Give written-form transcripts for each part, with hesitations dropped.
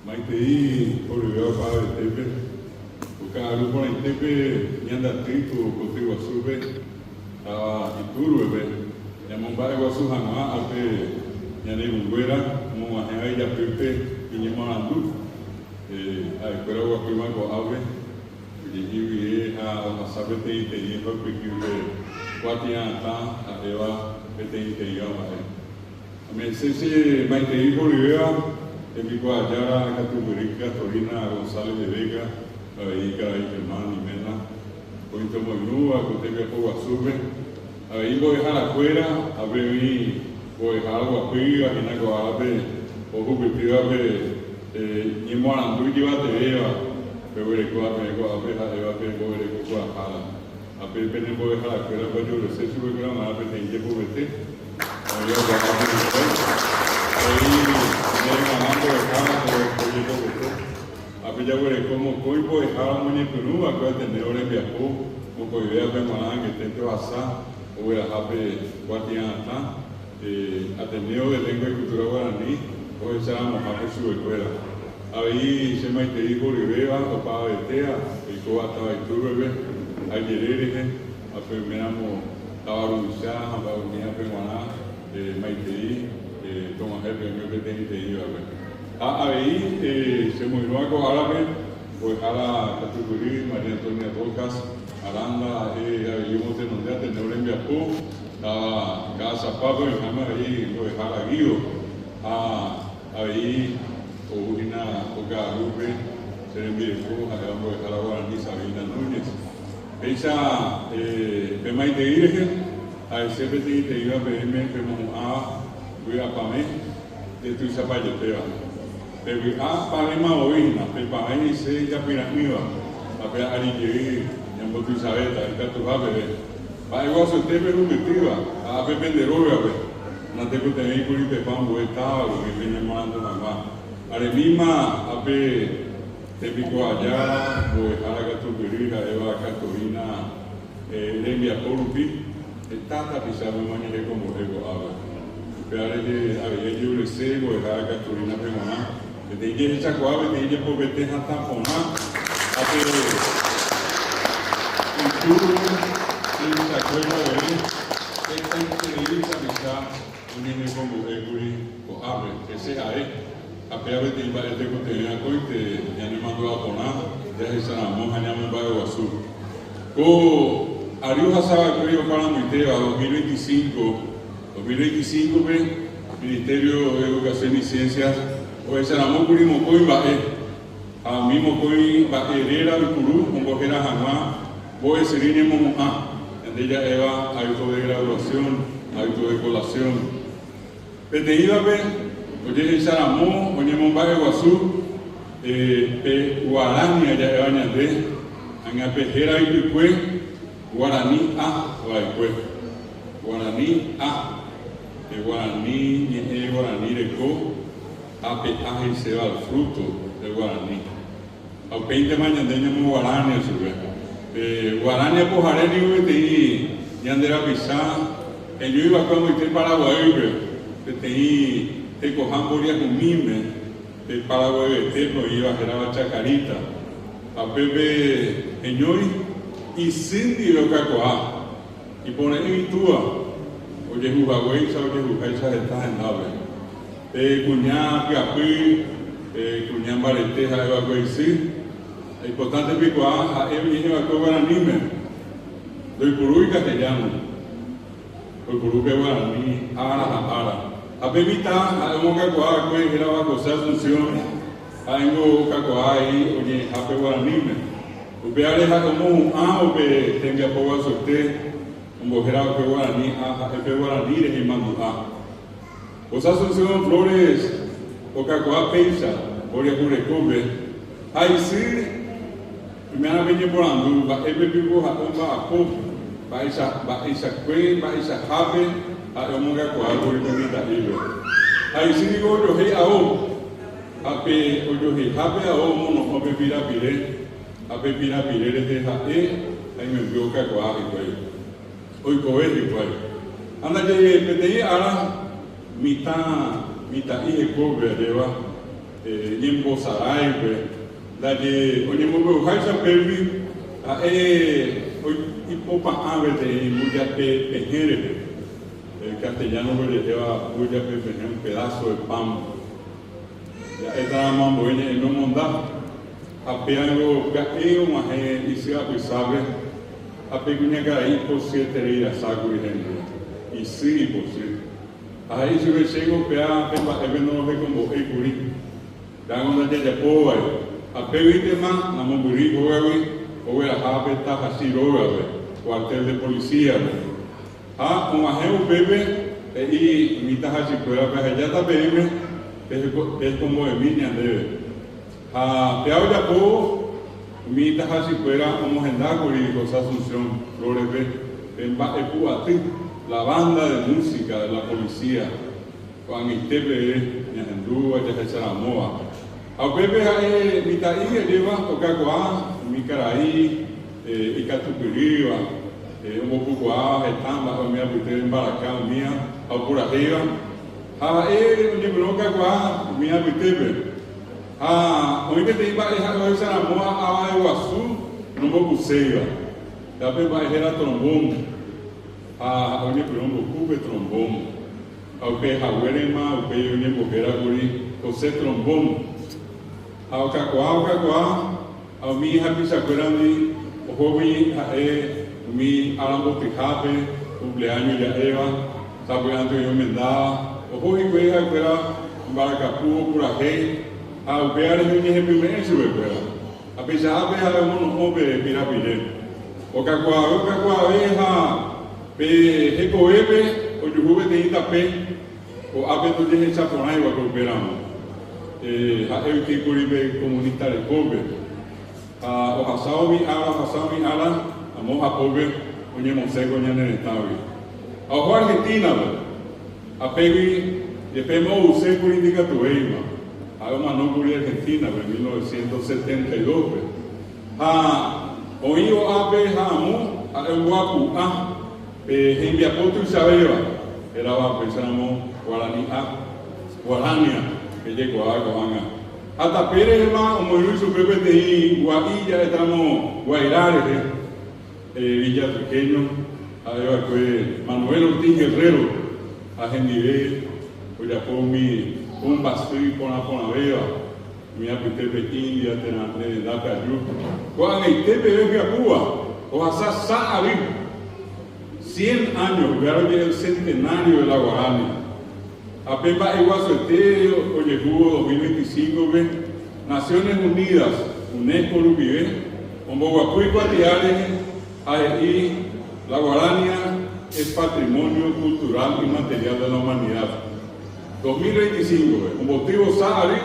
Maitei horyvéva opavavetépe, ko ka'aru porãitépe ñandaty ko koty guasúpe, táva Iturbe-pe, ñamomba'eguasu hag̃ua ápe ñane irũnguéra omog̃uahẽva ijapýpe iñemoarandu. Ha'ekuéra oguapýma ko'ápe, oje'i guive ha ohasa peteĩteĩ oipyhýpe kuatia'atã ha'éva peteĩteĩva mba'e. Ame'ẽse che maitei horyvéva tembikuaajára katupyry Castorina González de Vega, avei karai Germán iména, oitomoirũva ko tembiapo guasúpe, avei mbo'eharakuéra, ápe oĩ mbo'ehára oguapýva hína ko árape ohupytýva pe ñemoarandu ijyvatevéva peguerekóva peẽ ko'ápe ha'éva pe mbo'erekokuaahára. Ha pe pene mbo'eharakuérape ojurese chupekuéra g̃uarã peteĩ jepopete, oĩ oguatápe hikuái, avei ndéve g̃uarã mbo'ehára ojepopete. Ha pe jaguereko mokõi mbo'ehára omoñepyrũ va'ekue Ateneo rembiapo, mokõivévape g̃uarã angeténte ohasa ogueraha pe kuatia'atã Ateneo de Lengua y Cultura Guarani ohecharamohápe chupekuéra. Avei che maitei horyvéva opavavetéva oikóva táva Iturbe-pe ha ijere rehe, ha pe oiméramo táva ruvicha ha mba'e umívape g̃uarã maitei tog̃uahẽ peẽme peteĩteĩvape. Ha avei che moirũva ko árape mbo'ehára katupyry María Antonia Rojas Aranda ha'e avei omotenonde Ateneo rembiapo táva Ka'asapápe oĩháme avei mbo'ehára Guido ha avei Ou hína ko ka'arúpe che rembireko ha'éva mbo'ehára guarani Sabina Núñez. Péicha pe maitei rehe ha'ese peteĩteĩva peẽme pemohu'ãva vy'apavẽ jetuichapajepéva. Pe vy'a pavẽma voi hína, pe pavẽ he'ise ijapyra'ỹva ha pe ary jey ñambotuichavéta ikatuha peve. Mba'e guasuete pehupytýva ha ápe pende rógape. Natekotevẽikuri pepa ambue távagui peñemoarandu hag̃ua. Aremíma ápe tembiko aja mbo'ehára katupyry ha'éva Castorina rembiapo rupi heta tapichápe oñehekombo'e ko'ápe. Upéva rehe avei ajeurese mbo'ehára Castorina-pe g̃uarã peteĩ jehechakuaa peteĩ jepopete hatã porã ha pe itúro tuichakuéra avei hetaiterei tapicha oñehekombo'ékuri ko'ápe, hese ae, ha péva peteĩ mba'e tekotevẽ akóinte ñanemandu'a porã jahecharamo ha ñamomba'eguasu. Ko ary ohasava'ekue oparamoitéva 2025, 2025-pe, Ministerio de Educación y Ciencias ohecharamókuri mokõi mba'e ha umi mokõi mba'e réra oipuru ombohéra hag̃ua mbo'esyry ñemohu'ã, ñande ja'éva acto de graduación, acto de colación. Peteĩvape ojehecharamo oñemomba'eguasu pe guarania ja'éva ñande, ág̃a pe héra ypykue guarani a va'ekue. Guarani a. Pe guarani ñe'ẽ guarani reko ha pe a he'iséva el fruto del guarani. Ha upéintema ñande ñamoguarania chupe. Pe guarania pohare ningo peteĩ ñande rapicha heñói va'ekue amoite Paraguaýpe, peteĩ tekoha mboriahumíme, pe Paraguayetépe oĩva hérava Chacarita. Ha upépe heñói isy ndive okakuaa. Ipore'ỹ itúva, ojehu haguéicha ojehuháicha heta hendápe. Pe kuña pyapy, pe kuña mbarete ha'e va'ekue isy, ha ipotánte peikuaa ha'e oñe'ẽ va'ekue guaraníme, ndoipurúi castellano, oipuru pe guarani ára ha ára. Ha pe mitã ha'e omongakuaa va'ekue hérava José Asunción, Ha'éngo okakuaa avei oñe'ẽhápe guaraníme. Upévare ha'e omohu'ãvo pe tembiapo guasuete ombohéra va'ekue guarani ha ha'e pe guarani rehe imandu'a. José Asunción Flores okakuaa péicha mboriahu rekópe ha isy oime'arã pe ñeporandu mba'épe piko ha'e omba'apo, mba'eicha mba'eichakue mba'eichahápe ha'e omongakuaa kuri pe mitã'ípe. Ha isy niko ojohéi ao. Ha pe ojoheihápe ao omono'õ pe pirapire, ha pe pirapire rehe ha'e ha imemby okakuaa hikuái. Oikove hikuái. Ha ndaje peteĩ ára mitã mitã'i hekópe ajéva. Ñembosaráipe ndaje oñemombe'uháicha upégui ha'e ipopa'ã peteĩ mbujape pehẽ rehe, castellano-pe oje'éva mbujape pehẽ un pedazo de pan. Ja'étaramo ambue ñe'ẽme omonda, ha péango pya'e og̃uahẽ isy apysápe ha pe kuñakarai ipochyeterei rasákuri hendive, isy ipochy. Ha he'i chupe, Chéngo péa pe mba'épe norohekombo'éi kuri, péango ndajajapóvai. Ha péguintema namombyrýi hógagui ogueraha pe tahachi rógape, cuartel de policía-pe. Ha og̃uahẽ upépe he'i umi tahachikuérape, Ahejáta peẽme pehekombo'emi ñandéve. Ha péa ojapóvo, umi tahachikuéra omohenda kuri José Asunción Flores-pe pe mba'epu'aty, la banda de música de la policía, ko'ag̃aite peve ñahendúva jahecharamóva. Ha upépe ha'e mitã'i ajéva okakuaa umi karai ikatupyrýva, ombopukuaáva heta mba'e umi apytépe mbaraka umía ha opurahéiva, ha ha'e oñepyrũ okakuaa umi apytépe. Ha oĩ peteĩ mba'e ha'e ohecharamóva ava'eguasu nombopuséiva, ha pe mba'e héra trombón, ha ha'e oñepyrũ ombopu pe trombón. Ha upe haguérema upéi oñembohéra kuri José Trombón. Ha okakuaa okakuaa ha umi hapichakuérandi ohógui ha'e umi ára mbotyhápe, cumpleaños ja'éva, sapy'ánte oĩ omendáva, oho hikuái ha'ekuéra mbarakapu opurahéi ha upéva rehe oñehepyme'ẽ chupekuéra. Ha peichahápe ha'e omono'õ pe pirapire. Okakuaave okakuaave ha pe hekovépe ojuhu peteĩ tape ko'ápe ndojehecha porãi va'ekue upéramo. Ha'e oike kuri pe comunista rekópe. Ha ohasa umi ára, ohasa umi ára, amo hapópe oñemosẽ ko ñane retãgui. Ha oho Argentina-pe. Ha pégui jepémo ouse kuri ndikatuvéima. Ha'e omano kuri Argentina-pe 1972-pe. Ha oĩ o'ápe ha amo ha'e omboapu'a pe hembiapo tuichavéva, hérava upéicharamo Guarani A, Guarania, pejekuaa ko'ág̃a. Ha tape rehema omoirũ ichupe peteĩ gua'i ja'étaramo Guairá rehe, Villarriqueño, ha'e va'ekue Manuel Ortiz Guerrero, ha hendive ojapo umi pumbasy iporã porãvéva. Umi apytépe India térã ne rendápe aju. Ko'ag̃aite peve hyapúva, ohasa sa ary, cien años, upéva oje'e el centenario de la Guarania. Ha pe mba'eguasuete ojehúvo 2025-pe, Naciones Unidas, UNESCO rupive, omboguapy kuatia rehe ha he'i La Guarania es patrimonio cultural inmaterial de la humanidad. 2025-pe, ombotývo sa ary,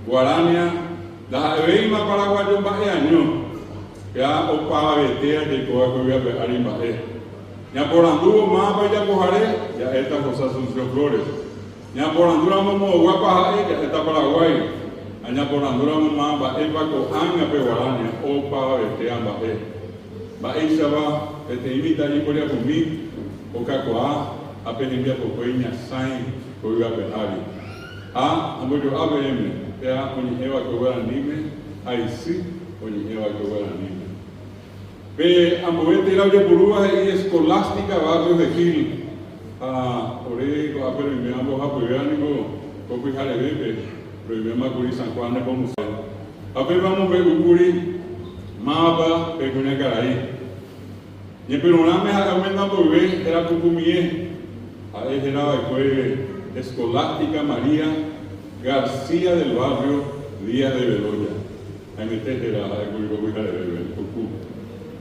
Guarania ndaha'evéima paraguayo mba'e año, péa opavavete ajaikóva ko yvy ape ári mba'e. Ñaporandúvo mávapa ijapohare, ja'éta José Asunción Flores. Ñaporandúramo moõguápa ha'e, ja'éta Paraguái. Ha ñaporandúramo máva mba'épa ko'ág̃a pe Guarania, opavavetéa mba'e. Mba'éichapa peteĩ mitã'i mboriahumi okakuaa ha pe hembiapokue iñasãi ko yvy ape ári. Ha ambojo'a peẽme, péa oñe'ẽ va'ekue guaraníme ha isy oñe'ẽ va'ekue guaraníme. Pe ambue téra ojepurúva he'i Escolástica Barrios de Gil, ha ore ko'ápe roime mbohapyvéva niko ko pyharevépe roiméma kuri San Juan Nepomuceno. Ha péva omombe'u kuri mávapa pe kuñakarai. Ñepyrũrãme ha'e omenda mboyve héra pukumie, ha'e héra va'ekue Escolástica María García del Barrio Díaz de Bedoya. Haimete héra ha'e kuri ko pyharevépe, puku.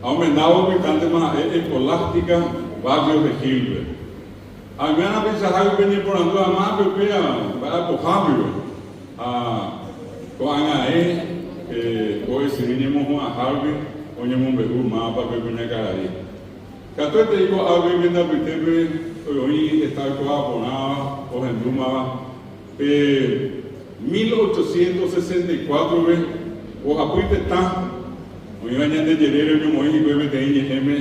Ha omendávo opytántema ha'e Escolástica Barrios de Gil-pe. Ha oiméva peichahágui peñeporandu amápe upéva mba'apohápive. Ha ko'ág̃a ae pe oesyry ñemohu'ãhárupi oñemombe'u mávapa pe kuñakarai. Katuetei ko'águi pende apytépe oĩ heta oikuaa porãva ohendúmava pe 1864-pe ohapy tetã oĩva ñande jerére oñomoĩ hikuái peteĩ ñe'ẽme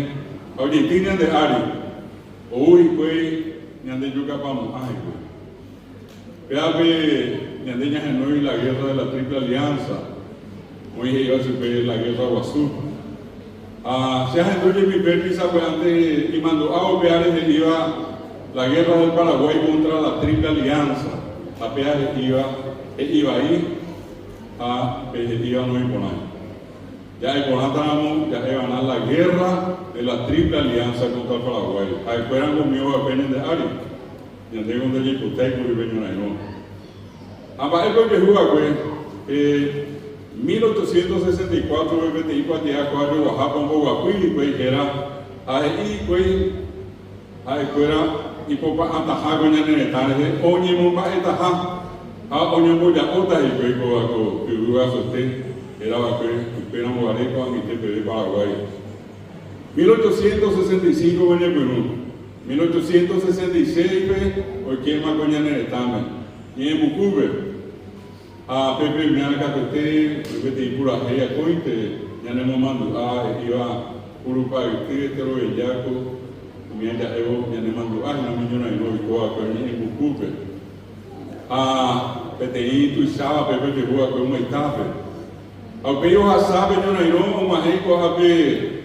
ha ojeity ñande ári, ou hikuái ñande jukapamo'ã hikuái. Péva pe. ñande ñahenói la Guerra de la Triple Alianza, oĩ he'íva chupe la Guerra Guasu. Ha che ahendu jepi Perry sapy'ánte imandu'ávo péare he'íva la Guerra del Paraguay contra la Triple Alianza, ha péa he'íva he'i vai ha pe he'íva noĩporãi. Ja'eporãtaramo ja'eva'erã la Guerra de la Triple Alianza contra el Paraguay, ha'ekuérango umi ova'ekue ñande ári, ñandéko ndajaipotáikuri pe ñorairõ. Ha mba'épa ojehu va'ekue pe 1864-pe peteĩ kuatia kóa joguahápe omboguapy hikuái héra ha he'i hikuái ha'ekuéra ipopa'ãtaha ko ñane retã rehe oñemomba'etaha ha oñomboja'óta hikuái kóva ko yvy guasuete héra va'ekue upéramo guare ko'ag̃aite peve Paraguái. 1865 oñepyrũ, 1866-pe oikéma ko ñane retãme, ñe'ẽmbukúpe, ha pe primer katuete oĩ peteĩ purahéi akóinte ñanemomandu'a he'íva Urupa'yty Estero Bellaco, umi aja'évo ñanemandu'a hína umi ñorairõ oiko va'ekue ñe'ẽmbukúpe. Ha peteĩ tuicháva pépe ojehu va'ekue umaitápe. Ha upéi ohasa pe ñorairõ og̃uahẽ ko'ápe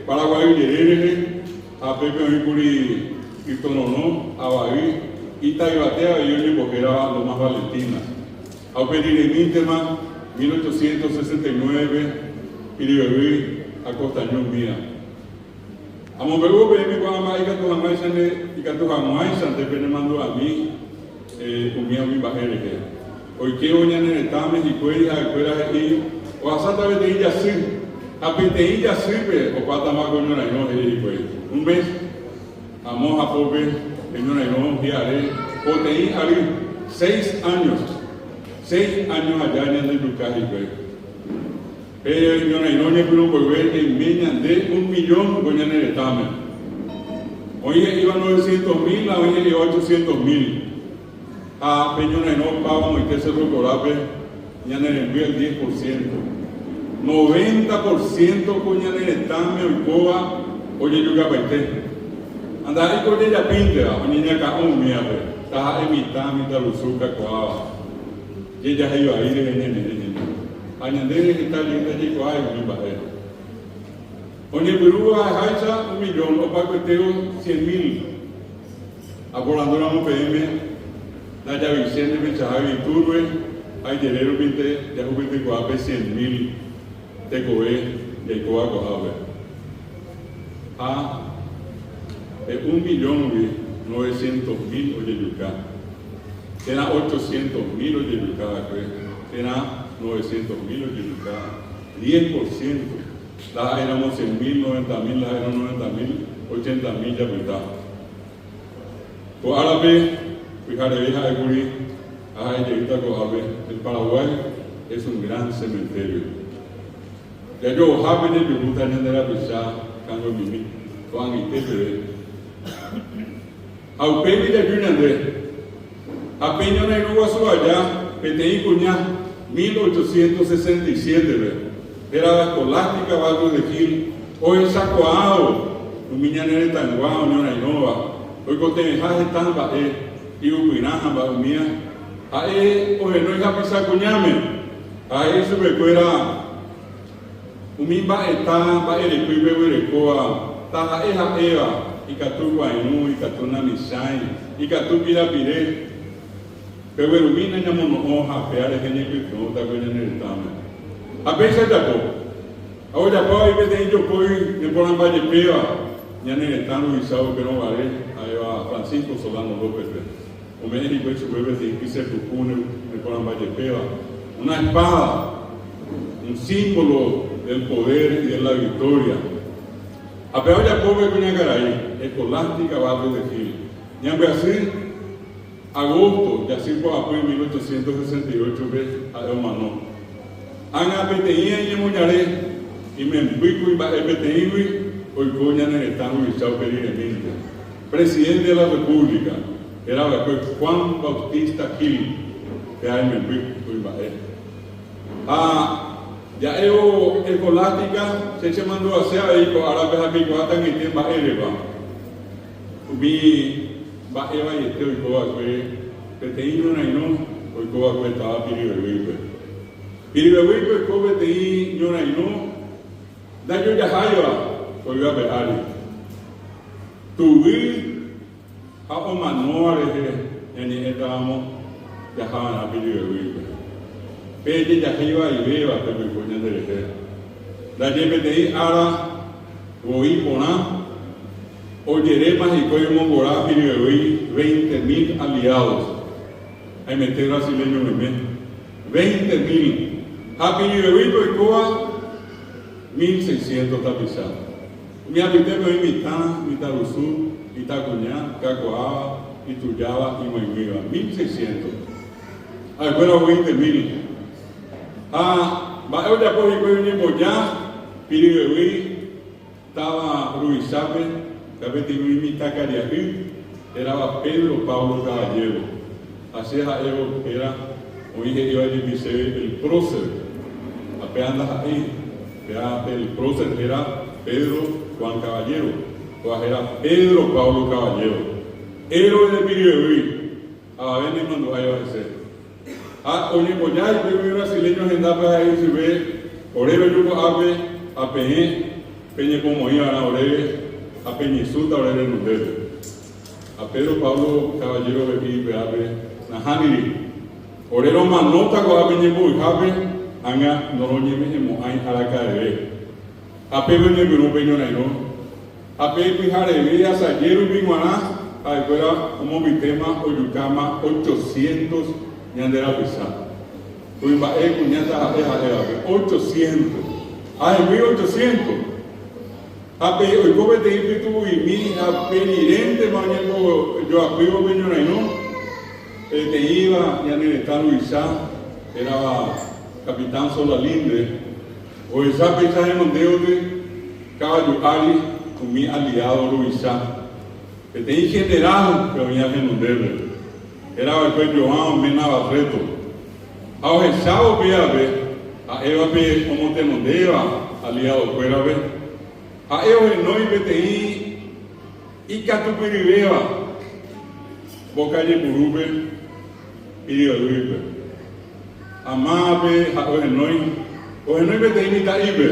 Paraguay jere rehe, ha pépe oĩkuri Ytororõ, Avay, Ita Yvate avei oñembohérava Lomas Valentina. Ha upe riremíntema, 1869-pe, Piribebuy ha Costaño umía. Amombe'u peẽme ko'ã mba'e ikatu hag̃uáichante ikatu hag̃uáichante penemandu'ami umía umi mba'e rehe. Oikévo ñane retãme hikuái ha'ekuéra he'i ohasáta peteĩ jasy, ha peteĩ jasýpe opátama ko ñorairõ he'i hikuái. Un mes, amo hapópe pe ñorairõ hi'are poteĩ ary, seis años, seis años aja ñandejuka hikuái. Pe ñorairõ ñepyrũ mboyve ñaime ñande un millón ko ñane retãme. Oĩ he'íva novecientos mil ha oĩ he'íva ochocientos mil. Ha pe ñorairõ opáva omoite Cerro Corápe ñane remby el diez por ciento. Noventa por ciento ko ñane retãme oikóva ojejukapaite. Ha ndaha'éi ko ojejapínteva, oñeñakã'o umívape, taha'e mitã, mitãrusu kakuaáva. Jejahéi vai rehe ñañe'ẽ hína. Ha ñande heta jey ndajaikuaái umi mba'e. Oñepyrũva ha'eháicha un millón opakuetévo cien mil. Aporandúramo peẽme, ndajavichéne pechahágui itúrgue ha ijere rupinte jahupytykuaa pe cien mil tekove jaikóva ko'ápe. Ha pe un millóngui novecientos mil ojejuka, térã ochocientos mil ojejuka va'ekue, térã novecientos mil ojejuka, diez por ciento, ndaha'éiramo cien mil, noventa mil, ndaha'éiramo noventa mil, ochenta mil japyta. Ko árape, pyhareve ha'ékuri ha ha'e jeýta ko'ápe, el Paraguay es un gran cementerio. Jajo'ohápe jajuhúta ñande rapicha kanguemimi ko'ag̃aite peve. Ha upégui jaju ñande. Ha pe ñorairõ guasu aja peteĩ kuña 1867-pe, hérava Escolástica Barrios de Gil, ohechakuaávo umi ñane retãygua oñorairõva oikotevẽha heta mba'e hi'upyrã ha mba'umía, ha'e ohenói hapicha kuñáme. Ha he'i chupekuéra, Umi mba'eta mba'erepy peguerekóva, taha'e ha'éva, ikatu kuãirũ, ikatu namichãi, ikatu pirapire, peguerumína ñamono'õ ha péa rehe ñaipytyvõta ko ñane retãme. Ha péicha ojapo. Ha ojapo avei peteĩ jopói neporãmba jepéva ñane retã ruvicha upérõ guare, ha'éva Francisco Solano López-pe. Ome'ẽ hikuái chupe peteĩ kyse puku neporãmba jepéva, una espada, un símbolo del poder y de la victoria. Ha péva ojapo pe kuñakarai, Escolástica Barrios de Gil. Ñambyasy, agosto, jasy poapy 1868-pe ha'e omano. Ág̃a peteĩ iñemoñare, imemby kuimba'e peteĩgui oiko ñane retã ruvicha upe riremínte. Presidente de la República, héra va'ekue Juan Bautista Gil, pe aimemby kuimba'e. Ha ja'évo Escolástica, che chemandu'ase avei ko árape ha peikuaáta ag̃aite mba'érepa umi mba'e vaiete oiko va'ekue peteĩ ñorairõ. Oikova'ekue táva Piribebuy-pe. Piribebuy-pe oiko peteĩ ñorairõ ndajojaháiva ko yvy ape ári. Tuguy ha omanóva rehe ñañe'ẽtaramo jahava'erã Piribebuy-pe. Pe jejahéi vaivéva pe oiko ñanderehe. Ndaje peteĩ ára voi porã ojeréma hikuái omongora Piribebuy 20.000 aliados. Haimete brasileño meme. 20.000. Ha Piribebuy-pe oikóva 1.600 tapicha. Umi apytépe oĩ mitã, mitãrusu, mitãkuña, kakuaáva, itujáva, ig̃uaig̃uíva. 1.600. Ha'ekuéra 20.000. Ha mba'e ojapo hikuái oñemboja Piribebuy táva ruvichápe, ha peteĩ umi mitãkaria'y hérava Pedro Pablo Caballero. Ha che ha'évo héra, oĩ he'íva jepi chéve el prócer. Ha péva ndaha'éi, péva pe el prócer héra Pedro Juan Caballero, kóva héra Pedro Pablo Caballero. Héroe de Piribebuy, avave naimandu'áiva hese. Ha oñemboja hikuái umi brasileño hendápe ha he'i chupe, Ore roju ko'ápe ha peẽ peñepomoĩ va'erã oréve ha peñesũta ore renondépe. Ha Pedro Pablo Caballero he'i ipe'ápe, Nahániri, ore romanóta ko'ápe ñembo'yhápe, ág̃a noroñeme'ẽmo'ãi araka'eve. Ha pépe oñepyrũ pe ñorairõ. Ha pe pyhareve asaje rupi g̃uarã ha'ekuéra omombytéma ojukáma ochocientos ñande rapicha. Kuimba'e kuña taha'e ha'évape, ochocientos. Ha hemby ochocientos. Ha pe oiko peteĩ pytu'u'imi ha pe riréntema oñembojoapývo pe ñorairõ, peteĩva ñane retã ruvicha, hérava Capitán Solalinde, Ohecha péicha henondévope kavaju ári umi aliádo ruvicha. Peteĩ general pe oĩva henondépe, héra va'ekue João Mena Barreto. Ha ohechávo pévape, ha'éva pe omotenondéva aliadokuérape, ha'e ohenói peteĩ ikatupyryvéva mboka jepurúpe ijyvýpe. Amápe ha'e ohenói, ohenói peteĩ mitã'ípe,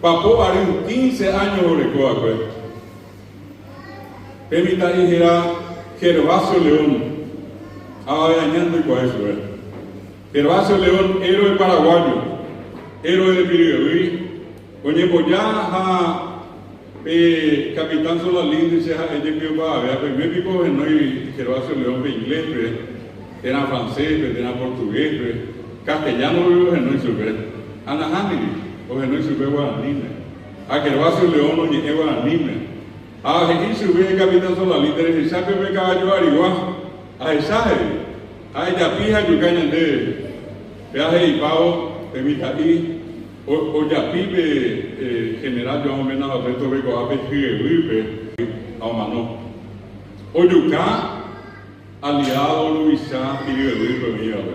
papo ary quince áño oreko va'ekue. Pe mitã'i héra Gervasio León, avave aña ndoikuaái chupe. Gervasio León héroe paraguayo, héroe de Piribebuy, oñemboja ha pe capitán Solalinde che ha'e jepi opavave ha peime piko ohenói Gervasio León-pe inglés-pe, térã francés-pe, térã portugués-pe, castellano-pe ohenói chupe, ha nahániri, ohenói chupe guaraníme. Ha Gervasio León oñe'ẽ guaraníme. Ha he'i chupe capitán Solalinde rehecha pe pe kavaju arigua, ahecha he'i, ha ejapi ha ejuka ñandéve. Péva he'ipávo pe mitã'i. Ojapi pe general João Mena Barreto-pe ko'ápe hyevýpe ha omano. Ojuka aliado ruvicha Piribebuy-pe oĩvape.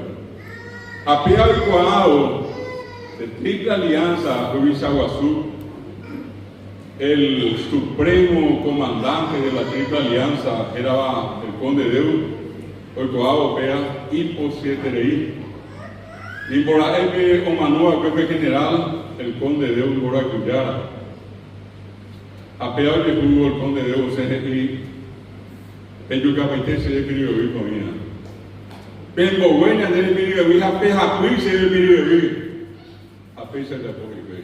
Ha péva oikuaávo pe Triple Alianza ruvicha guasu, el supremo comandante de la Triple Alianza hérava el Conde Deu, oikuaávo péva ipochyeterei. Nimbora'e pe omano va'ekue pe general, el conde Deu mborakyjára. Ha péva ojehu el conde Deu osẽ he'i, Pejukapaite chéve Piribebuy ko'ĩra. Pembogue ñandéve Piribebuy ha pehapy chéve Piribebuy. Ha péicha ojapo hikuái.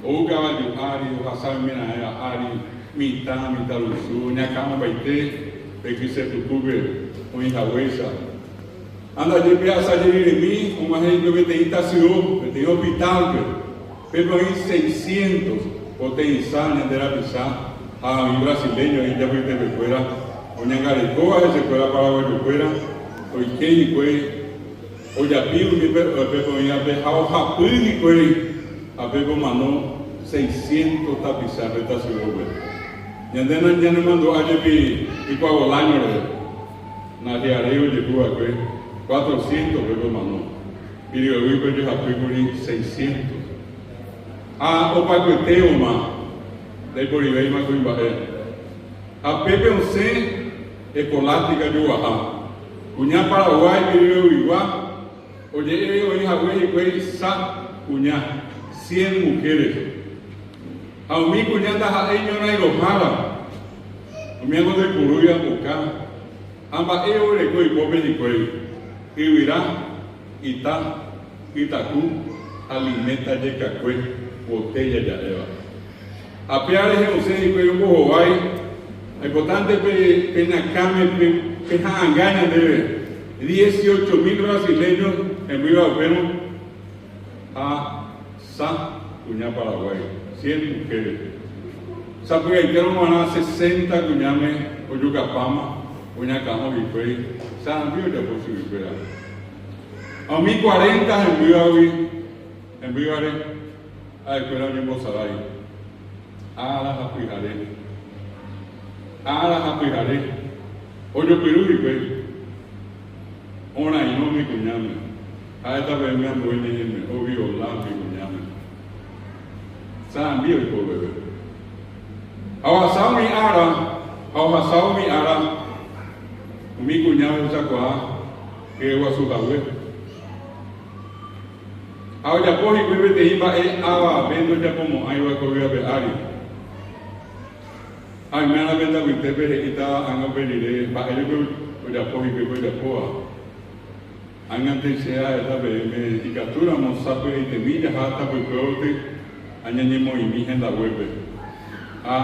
Ou kavaju ári, ohasa oimeraẽva ári, mitã, mitãrusu, oñakã'opaite pe kyse pukúpe oĩ haguéicha. Ha ndaje pe asaje riremi og̃uahẽ hikuái peteĩ tasyo, peteĩ hospital-pe, pépe oĩ seiscientos poteĩsa ñande rapicha ha oĩ brasileño ijapytepekuéra oñangarekóva hesekuéra paraguayokuéra oike hikuái Ojapi umi pépe oĩvape ha ohapy hikuái ha pépe omano seiscientos tapicha pe tasyópe. Ñande ñanemandu'a jepi Ikuagoláño rehe, nahi'aréi ojehu va'ekue cuatrocientos pépe omano, Piribebuýpe ojehapy kuri seiscientos. Ha opakuetévoma ndaiporivéima kuimba'e. Ha pépe osẽ Escolástica joguaha. Kuña Paraguái Piribebuygua oje'e oĩ hague hikuái sa kuña, cien mujeres. Ha umi kuña ndaha'éi ñorãirõhára, umi angotoipurúi apuka ha mba'e oguereko ipópe hikuái, yvyra, ita, ytaku ha liméta jekakue, botella ja'éva. Ha péa rehe osẽ hikuái ombohovái, Aipotánte pe peñakãme peha'anga ñandéve dieciocho mil brasileños hembýva upérõ ha sa kuña Paraguái, cien mujeres. Sapy'aitérõ g̃uarã sesenta kuñáme ojukapáma oñakã'o hikuái sarambi ojapo chuguikuéra. Ha umi cuarenta hembývagui hembývare Ha'ekuéra oñembosarái ára ha pyhare, ára ha pyhare ojopyru hikuái orairõ umi kuñáme, ha'éta peẽme ambue ñe'ẽme oviola umi kuñáme. Sarambi oiko peve. Ha ohasa umi ára, ha ohasa umi ára, umi kuña ohechakuaa hyeguasu hague. Ha ojapo hikuái peteĩ mba'e avave ndojapomo'ãiva ko yvy ape ári. Ha oimérõ pende apytépe he'íta ág̃a upe rire mba'érepa ojapo hikuái ko ojapóva. Ág̃ante che ha'éta peẽme ikatúramo sapy'aitemi jaha tapykuévoty ha ñañemoĩmi hendaguépe ha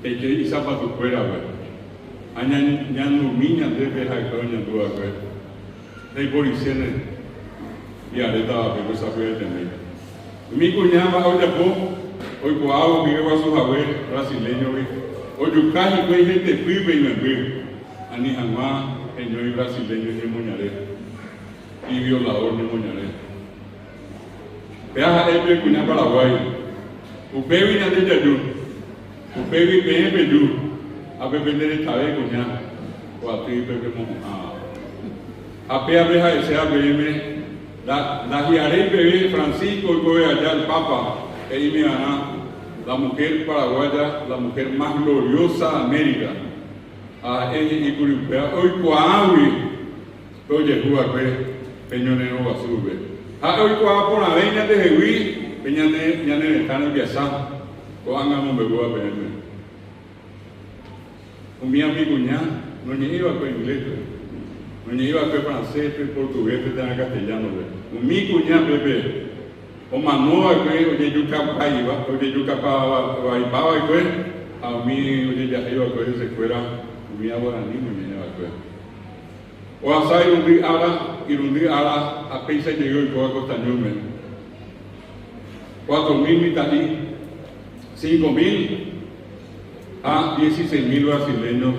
jaike isapatukuérape ha ñañandumi ñande pe ha'ekuéra oñandu va'ekue. Ndaiporichéne hi'arétavape ko sapy'aitemi. Umi kuña mba'e ojapo oikuaávo umi yguasu hague brasileño-gui ojuka hikuái hetepýpe imemby ani hag̃ua heñói brasileño ñemoñare, iviolador ñemoñare. Péa ha'e pe kuña Paraguái. Upégui ñande jaju, upégui peẽ peju ha pe pende retave kuña ko atýpe pemohu'ãva. Ha péape ha'eséva peẽme ndahi'aréi peve Francisco oikove aja el Papa he'ími'arã la mujer paraguaya la mujer más gloriosa de América. Ha ha'e he'íkuri upéva oikuaágui pe ojehu va'ekue pe ñorairõ guasúpe. Ha'e oikuaa porãve ñandehegui pe ñane ñane retã rembiasa ko'ág̃a omombe'úva peẽme. Umi amikuña noñe'ẽi va'ekue ingléspe, noñe'ẽi va'ekue francéspe, portuguéspe térã castellánope. Umi kuña pépe omano va'ekue ojejukapavaipa va'ekue ha umi ojejahéi va'ekue hesekuéra umi guaraníme oñe'ẽ va'ekue. Ohasa irundy ára, irundy ára ha péicha jey oikóva Costañúme. Cuatro mil mitã'i, cinco mil ha dieciséis mil brasileños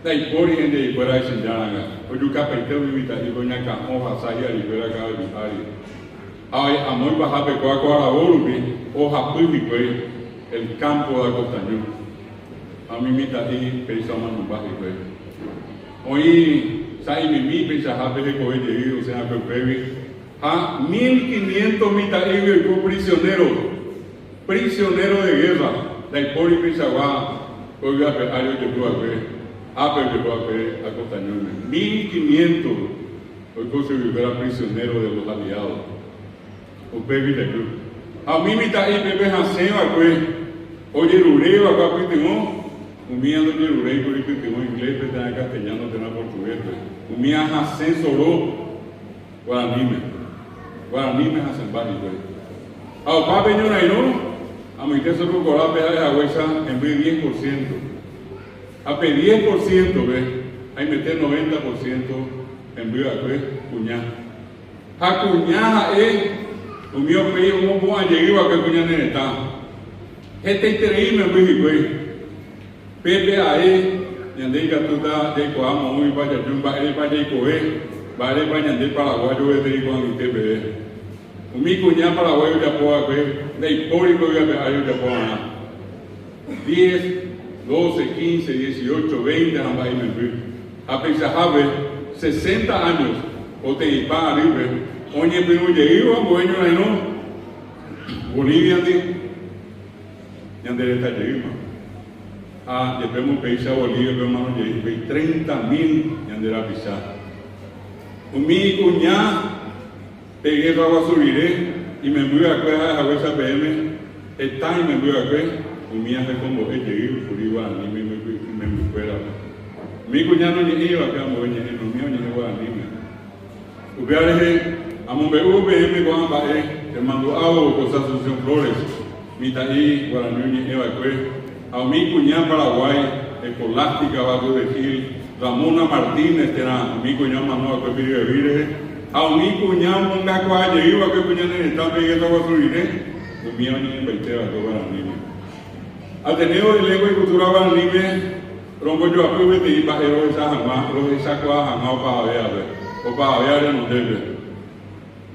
ndaipóri hendivekuéra echejáranga, ojukapaite umi mitã'ípe oñakã'o ohasa hi'arikuéra kavaju ári. Ha amo ipahápe kóa ko aravo rupi ohapy hikuái el campo de Acostañu. Ha umi mitã'i péicha omanomba hikuái. Oĩ sa'imimi peichahápe hekove jey osẽ va'ekue upégui, ha mil quinientos mitã'ígui oiko prisionéro, prisionéro de guerra, ndaipóri peichagua ko yvy ape ári ojehu va'ekue, ápe ojehu va'ekue Acostañúme. Mil quinientos oiko chuguikuéra prisionéro de los aliados. Upégui jaju. Ha umi mitã'i pépe hasẽ va'ekue ojeruréva ko apytyvõ, umía ndojeruréi kuri pytyvõ ingléspe térã castellano térã portuguéspe. Umía hasẽ soro guaraníme. Guaraníme hasẽmba hikuái. Ha opa pe ñorairõ, amoite Cerro Corápe ha'e haguéicha hemby diez por ciento. Ha pe diez por ciento-pe haimete noventa por ciento hemby va'ekue kuña. Ha kuña ha'e umi upéi omopu'ã jey va'ekue ko ñane retã. Hetaiterei memby hikuái. Pépe ae ñande ikatúta jaikuaa moõguipa jaju, mba'érepa jaikove, mba'érepa ñande paraguayo gueteri ko'ag̃aite peve. Umi kuña Paraguái ojapo va'ekue ndaipóri ko yvy ape ári ojapo va'erã. Diez, doce, quince, dieciocho, veinte ha mba'e imemby. Ha peichahápe, sesenta años, poteĩpa arýpe, oñepyrũ jeývo ambue ñorairõ Bolivia-ndi, ñande reta jeýma. Ha jepémo upéicha Bolivia-pe omano jey upéi 30.000 ñande rapicha. Umi kuña pe guerra guasu rire imemby va'ekue ha'e haguéicha peẽme, heta imemby va'ekue, umía hekombo'e jey kuri guaraníme imembykuérape. Umi kuña noñe'ẽi va'ekue ambue ñe'ẽme, umía oñe'ẽ guaraníme. Upéva rehe amombe'u peẽme ko'ã mba'e chemandu'ávo José Asunción Flores, mitã'i guarani oñe'ẽ va'ekue, ha umi kuña Paraguái, Escolástica Barrios de Gil, Ramona Martínez térã umi kuña omano va'ekue Piribebuy rehe, ha umi kuña omongakuaa jey va'ekue ko ñane retã pe guerra guasu rire, umía oñe'ẽmbaite va'ekue guaraníme. Ateneo de Lengua y Cultura Guaraníme rombojoapy peteĩ mba'e rohecha hag̃ua, rohechakuaa hag̃ua opavavévape, opavavéva renondépe.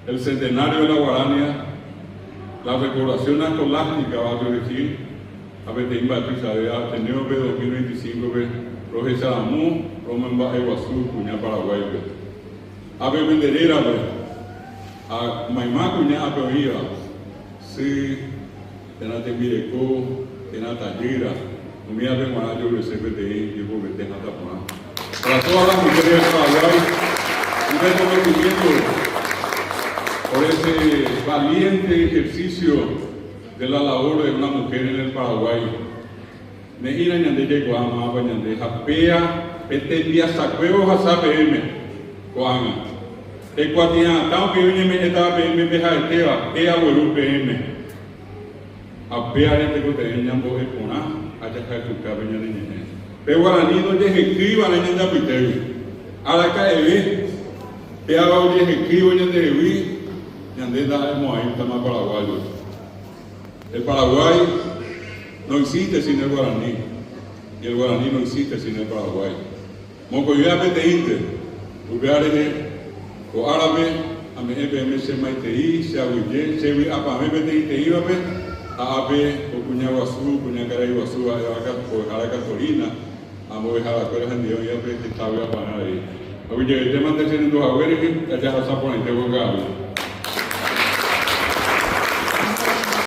El Centenario de la Guarania, la Recordación Escolástica Barrio de Gil ha peteĩ mba'e tuichavéva Ateneo-pe 2025-pe rohecharamo romomba'eguasu kuña Paraguáipe. Ha pe pende rérape ha mayma kuña ápe oĩva, sy, térã tembireko, térã tajýra, umívape g̃uarã ajerure'se peteĩ jepovete hatã porã. Para todas las mujeres del Paraguay, un reconocimiento por ese valiente ejercicio de la labor de una mujer en el Paraguay. Ne'ĩra ñande jaikuaa mávapa ñande ha péa pe tembiasakue ohasa peẽme ko'ág̃a. Pe kuatia'atã upéi oñeme'ẽtava peẽme pe ha'etéva, péa gueru peẽme. Ha péare tekotevẽ ñambo'e porã ha jahayhuka pe ñane ñe'ẽ. Pe guarani ndojehekýi va'erã ñande apytégui. Araka'eve péava ojehekýivo ñandehegui, ñande ndaha'emo'ãítama paraguayo. El Paraguay no existe sin el guaraní y el guaraní no existe sin el Paraguay. Mokõivéva peteĩnte, upéva rehe ko árape ame'ẽ peẽme che maitei, che aguyje, che vy'apavẽ peteĩteĩvape ha ápe ko kuña guasu, kuña karai guasu ha'éva mbo'ehára Castorina ha mbo'eharakuéra hendive oĩvape heta vy'apavẽ avei. Aguyjevetémante che rendu hague rehe, tajahasa porãite ko ka'aru.